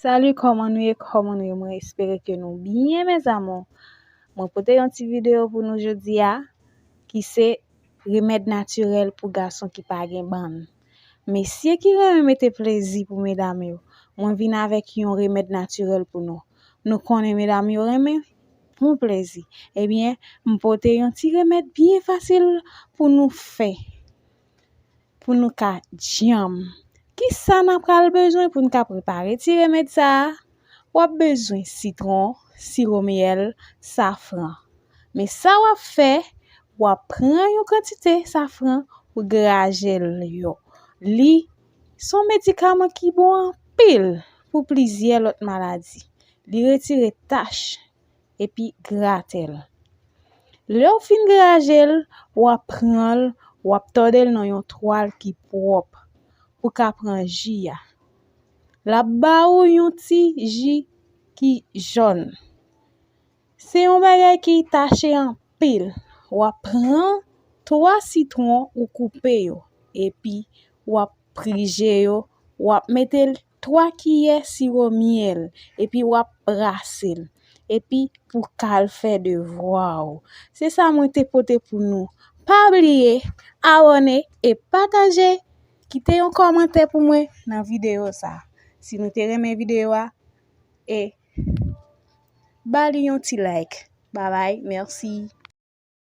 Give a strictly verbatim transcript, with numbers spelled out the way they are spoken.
Salut, kòman nou ye? Kòman nou ye? Mwen espere ke nou byen, mes amours. Mwen pote yon ti videyo pou nou jodi a, ki se remèd natirèl pou gason ki pa gen bann. Mesye ki renmen mete plezi pou medam yo, mwen vin avèk yon remèd natirèl pou nou. Nou konnen medam yo renmen bon plezi. Ebyen, m pote yon ti remèd byen fasil pou nou fè, pou nou ka djanm. Kisa n ap pral bezwen pou n ka prepare ti remèd sa a? W ap bezwen sitwon, siwo myèl, safran. Men sa w ap fè, w ap pran yon kantite safran, ou graje l yo. Li se yon medikaman ki bon anpil pou plizyè lòt maladi. Li retire tach epi grate l. Lè w fin graje l, w ap pran l, w ap tòde l nan yon twal ki pwòp pou w ka pran ji a. L ap ba ou yon ti ji ki jòn. Se yon bagay ki tache anpil. W ap pran twa sitwon ou koupe yo, epi w ap prije yo, w ap mete twa kiyè siwo myèl, epi w ap brase l, epi pou w ka al fè devwa w. Se sa mwen te pote pou nou. Pa bliye abòne e pataje, kite yon kòmantè pou mwen nan videyo sa. Si nou te renmen videyo a, e ba li yon ti like. Babay, mèsi.